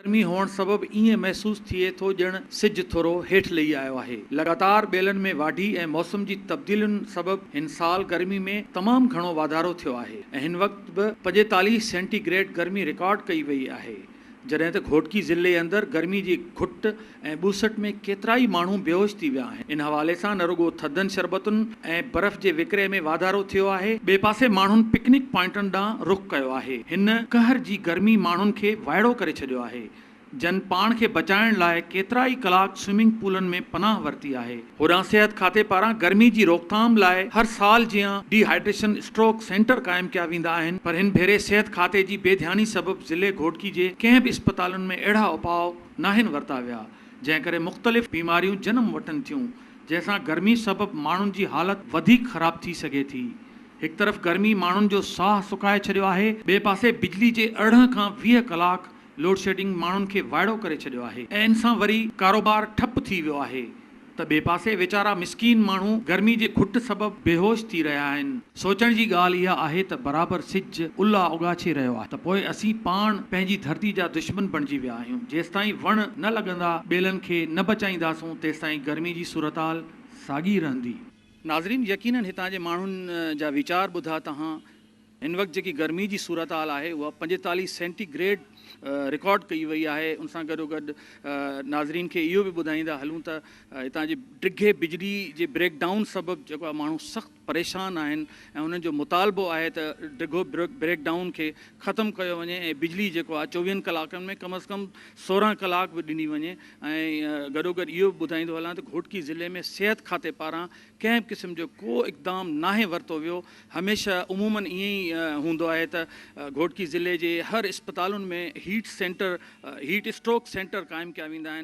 گرمي هئڻ سبب ائين محسوس ٿئي ٿو ڄڻ سج ٿورو هيٺ لهي آيو آهي. لڳاتار ٻيلن ۾ واڍي ۽ موسم جي تبديلين سبب هن سال گرمي ۾ تمام گهڻو واڌارو ٿيو آهي ۽ هن وقت به 45 سينٽي گريڊ گرمي رڪارڊ ڪئي وئي آهي. جڏهن ته گهوٽڪي ضلعي اندر گرمي جي گهٽ ۽ ٻوسٽ ۾ ڪيترائي ماڻهو بيهوش ٿي ويا آهن. ان حوالي سان نه رڳو ٿڌن شربتن ۽ برف جي وڪري ۾ واڌارو ٿيو آهي، ٻئي پاسي ماڻهن پڪنڪ پوائنٽن ڏانهن رخ ڪيو آهي. هن قهر جي گرمي ماڻهن کي وائڙو ڪري ڇڏيو آهي، جن پاڻ کي بچائڻ لاء ڪيترائي ڪلاڪ سوئمنگ پولن ۾ پناهه ورتي آهي. هوڏانهن صحت کاتي پاران گرمي جي روڪٿام لاء هر سال جيان ڊي هائيڊريشن اسٽروڪ سينٽر قائم ڪيا ويندا آهن پر هن ڀيري صحت کاتي جي بي ڌياني سبب ضلعي گهوٽڪي جي ڪنهن به اسپتالن ۾ اهڙا اپاء ناهن ورتا ويا جنهن ڪري مختلف بيماريون جنم وٺن ٿيون جنهن سان گرمي سبب ماڻهن جي حالت وڌيڪ خراب ٿي سگهي ٿي. هڪ طرف گرمي ماڻهن جو ساهه سڪائي ڇڏيو آهي ٻئي پاسي بجلي جي 18 کان 20 ڪلاڪ لوڊشيڊنگ ماڻهن کي وائڙو ڪري ڇڏيو آهي ۽ ان سان وري ڪاروبار ٺپ ٿي ويو آهي ته ٻئي پاسي ويچارا مسڪين ماڻهو گرمي جي گهٽ سبب بيهوش ٿي رهيا آهن. سوچڻ جي ڳالهه اها آهي ته برابر سج الا اوڳاڇي رهيو آهي ته پوء اسين پاڻ پنهنجي ڌرتي جا دشمن بڻجي ويا آهيون. جيستائين وڻ نه لڳندا، ٻيلن کي نه بچائينداسون تيستائين گرمي جي صورتحال ساڳي رهندي. ناظرين يقينن هتان جي ماڻهن جا ويچار ٻڌا توهان هن وقت جيڪي گرمي جي صورتحال آهي اها 45 سينٽي گريڊ رڪارڊ ڪئي وئي آهي ان سان گڏو گڏ ناظرين کي اهو به ٻڌائيندا هلون ته هتان جي ڊگهي بجلي جي بريڪ ڊائون سبب جيڪو آهي ماڻهو سخت پريشان آهن ۽ انهن جو مطالبو آهي ته ڊگهو بريڪ ڊائون کي ختم ڪيو وڃي ۽ بجلي جيڪو آهي 24 ڪلاڪن ۾ ڪم از ڪم 16 ڪلاڪ به ڏني وڃي ۽ گڏوگڏ اهو به ٻڌائيندو هلان ته گهوٽڪي ضلعي ۾ صحت کاتي پاران ڪنهن به قسم جو ڪو اقدام ناهي ورتو ويو، هميشه عمومن ائين ئي هوندو آهي ته گهوٽڪي ضلعي جي هر اسپتالن ۾ heat centre heat stroke centre قائم ڪيا ويندا آهن.